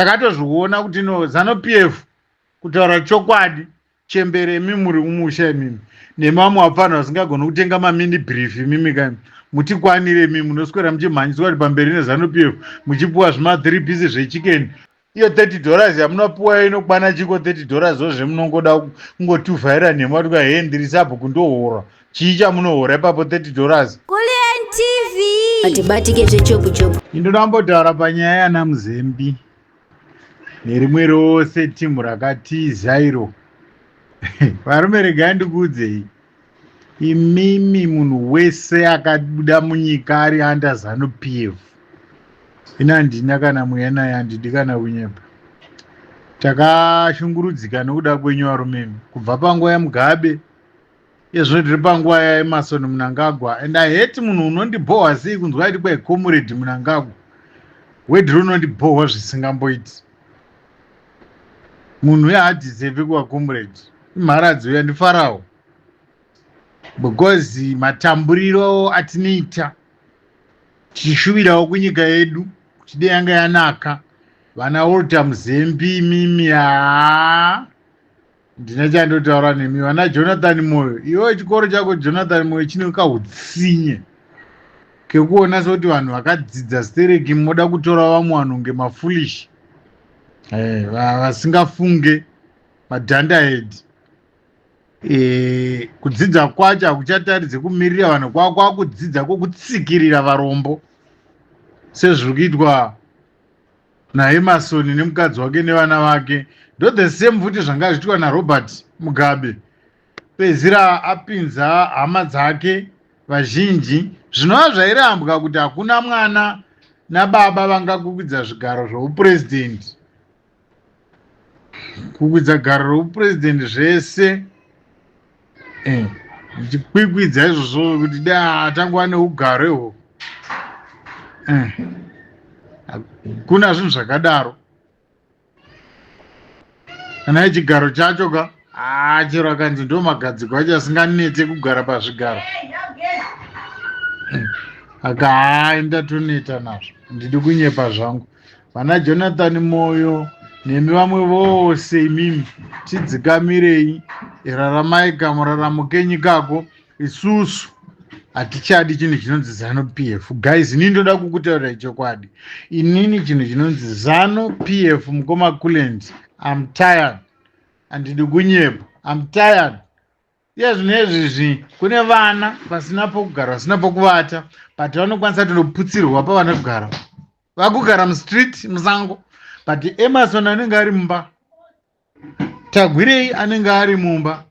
Takatozviona kuti no, Zanu PF, kutaura chokwadi, chembere imi muri kumusha imimi nemamwe vapfanha vasingagoni kutenga mamini brief, imimi kani mutikwanire imi munoswera muchimhanyiswa kuti pamberi neZanu PF, muchipuwa zvima 3 piece zvechicken. Iyo $30 yamunopuwa inokwana chiko? $30 zvemunongoda kungotuvhaira nhema kuti he, ndiri sabhuku kundohora. Chii chamunohora ipapo, $30? Kulian TV. Atibatike zvechopu chopu. Indoda kumbotaura panyaya yana Muzembi nerimwe rose timu rakatiza iro. Varume, regai ndikuudzei imimi, munhu wese akabuda munyika ari under Zanu PF, ina handina kana mweya naye, handidi kana kunyepa. Takashungurudzika nokuda kwenyu varume, kubva panguva yaMugabe, izvino tiri panguva yaEmmerson Mnangagwa. And I hate munhu unondibhohwa sei kunzwa ati kwai Comrade Mnangagwa. Wedhi runondibhohwa zvisingamboiti. Munhu uyo haadeserve kuva comrade, imharadzi uya, ndifarawo because matamburiro atinoita tichishuvirawo kunyika yedu kuti dei yanga yanaka. Vana Walter Muzembi, mimi haa, ndina chandotaura nemi. Vana Jonathan Moyo, iwe chikoro chako Jonathan Moyo chine kautsinye kekuona sekuti vanhu vakadzidza stereki, moda kutora vamwe vanhu ngemafoolish, vasingafunge, madunderhead. Kudzidza kwacho hakuchataridze kumirira vanhu, kwakwakudzidza kwokutsikirira varombo sezviri kuitwa naEmmerson nemukadzi wake nevana vake. Ndo the same futi zvanga zviitwa naRobert Mugabe, pezira apinza hama dzake vazhinji, zvinova zvairambwa kuti hakuna mwana nababa vangakukwidza zvigaro zvoupurezidendi. Kukwidza garo roupurezidendi zvese, ndichikwikwidza izvozvo kuti da tangova neugaro ihwo, hakuna zvinhu zvakadaro. Kana ichigaro chacho ka, haa, chero akanzi ndo magadziko acho asinganetse kugara pazvigaro, aka hai, ndatoneta nazvo, ndidi kunyepa zvangu. Vana Jonathan Moyo nemi vamwe vose imimi, tidzikamirei, raramai kamuraramo kenyu kako. Isusu hatichadi chinhu chinonzi Zanu PF. Guys, inini ndoda kukutaurirai chokwadi, inini chinhu chinonzi Zanu PF, mukoma Kulend, I'm tired, handidi kunyepa, I'm tired. Iye zvino izvizvi kune vana vasina pokugara, vasina pokuvata, but vanokwanisa kutonoputsirwa pavana kugara, vakugara mustreet, musango. But Emmerson anenge ari mumba, Tagwirei anenge ari mumba,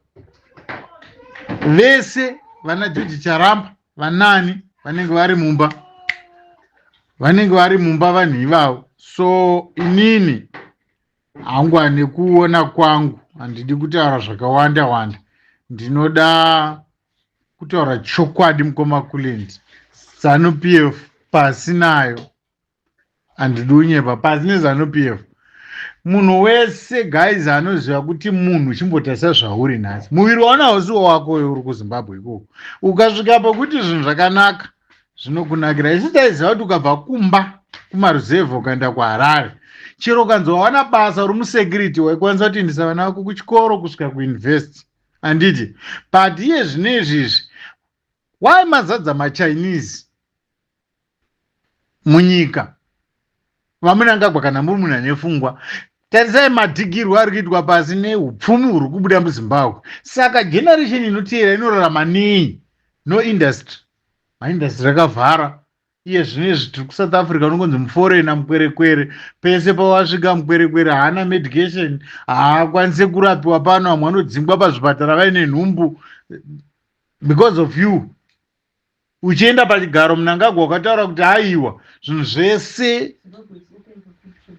vese vana George Charamba, vanani vanenge vari mumba, vanenge vari mumba vanhu ivavo. So inini hangu, nekuona kwangu, handidi kutaura zvakawanda wanda, ndinoda kutaura chokwadi. Mukoma Kulend, Zanu PF pasi nayo, handidi kunyepa, pasi neZanu PF. Munhu wese, guys, anoziva kuti munhu chimbotarisa zvauri nhasi, muviri waona hausiwo wako uri kuZimbabwe ikoko. Ukasvika pokuti zvinhu zvakanaka, zvinokunakira. Isu taiziva kuti ukabva kumba kumaruzevha ukaenda kuHarare, chero ukanzi wawana basa uri musecurity, waikwanisa kutoendesa vana vako kuchikoro kusvika kuuniversity, handiti? But iye zvino izvizvi, wai mazadza maChinese munyika? VaMnangagwa, kana muri munhu ane pfungwa, tarisai madhigirwo ari kuitwa pasi neupfumi huri kubuda muZimbabwe. Saka generation inoteera inorarama nei? No industry, maindustry akavhara. Iye zvino izvi tiri kuSouth Africa, unongonzi muforeigner, mukwerekwere pese pawasvika. Mukwerekwere haana medication, haakwanisi kurapiwa pano. Vamwe vanodzingwa pazvipatara vaine nhumbu because of you. Uchienda pachigaro, Mnangagwa, wakataura kuti aiwa, zvinhu zvese,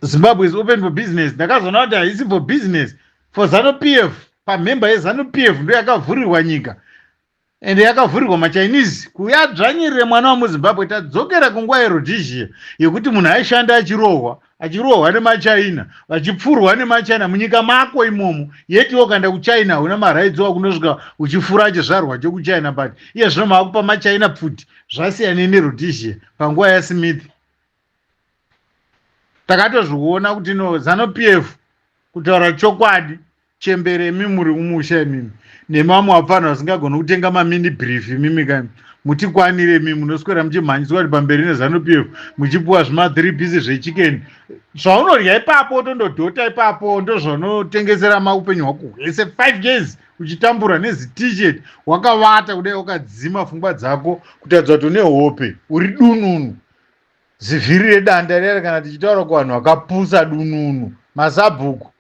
Zimbabwe is open for business. Ndakazoona kuti haisi for business, for Zanu PF. Pamemba yeZanu PF ndo yakavhurirwa nyika, ende yakavhurirwa maChinese kuuya adzvanyirire mwana wamuZimbabwe. Tadzokera kunguva yeRhodesia yekuti munhu aishanda achirohwa, achirohwa nemaChina, vachipfurwa nemaChina munyika mako imomo. Yetiwo ukaenda kuChina hauna marights, wakunosvika uchifura chizvarwa chokuChina. But iye zvino maakupa maChina pfuti. Zvasiyana neRhodesia panguva yaSmith. Takatozviona kuti no Zanu PF, kutaura chokwadi, chembere imi muri mumusha imimi nemamwe vapfanha vasingagoni kutenga mamini brief, imimi kani mutikwanire imi munoswera muchimhanyiswa kuti pamberi neZanu PF, muchipuwa zvima3 piece zvechicken zvaunodya ipapo, tondodhota ipapo, ndozvaunotengesera maupenyu hwako hwese, 5 years uchitambura nezit-shirt, wakavata kudai, wakadzima pfungwa dzako kutaridza kuti une hope, uri dununu, zivhiri redanda riyari. Kana tichitaura kuvanhu vakapusa, dununu masabhuku.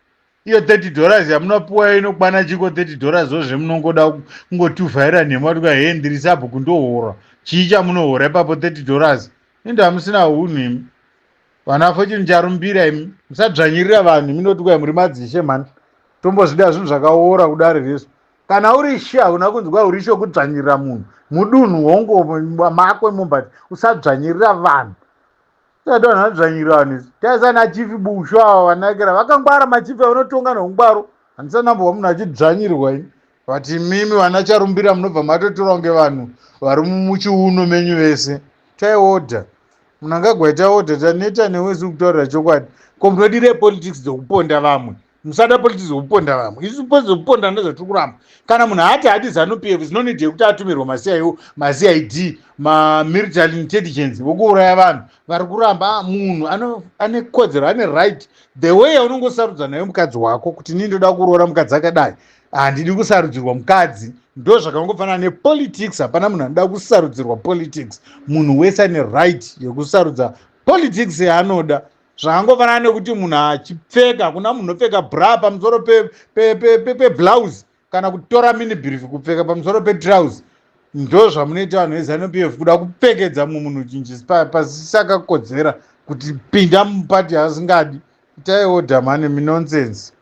Iyo $30 yamunopuwa inokwana chiko? $30 zvezvemunongoda kungotuvhaira nhema kuti he, ndiri sabhuku, ndohora. Chii chamunohora ipapo? $30 inde hamusina hunhu imi. Vana Fortune Charumbira, imi musadzvanyirira vanhu. Imi noti kwai muri madzishe mani, tombozvida zvinhu zvakaora kudare resu. Kana uri she, hakuna kunzi kwai uri she wekudzvanyirira munhu mudunhu hongo mako imo, but usadzvanyirira vanhu. Usati vanhu vanodzvanyirira vanhu izvi. Taisana chief Bushu ava vanakira, vakangwara, machief vanotonga neungwaro. Handisanambwa munhu achidzvanyirwa ini, but mimi vana Charumbira munobva matotora kunge vanhu vari muchiuno menyu vese. Taiodha Mnangagwa, taodha, taneta newesi kutaurira chokwadi. Ko munodirei politics dzokuponda vamwe? Musada politics dzokuponda vamwe. Isu politics dzokuponda ndozvatiri kuramba. Kana munhu haati hadi Zanu PF, zino need yekuti atumirwa maCIO, maCID, mamilitary intelligence vokuuraya vanhu vari kuramba. Ah, munhu ane kodzero, ane right, the way yaunongosarudza nayo mukadzi wako kuti nii ndoda kuroora mukadzi akadai, handidi kusarudzirwa mukadzi. Ndo zvakangofanana nepolitics. Hapana munhu anoda kusarudzirwa politics. Munhu wese ane right yekusarudza politics yaanoda. Zvakangofanana nekuti munhu achipfeka, hakuna munhu unopfeka bra pamusoro peblouse kana kutora minibrief kupfeka pamusoro petrouse. Ndo zvamunoita vanhu veZanu PF, kuda kupfekedza mumwe munhu chinhu pasisakakodzera kuti pinda mupati yaasingadi. Itai order mani, minonsense.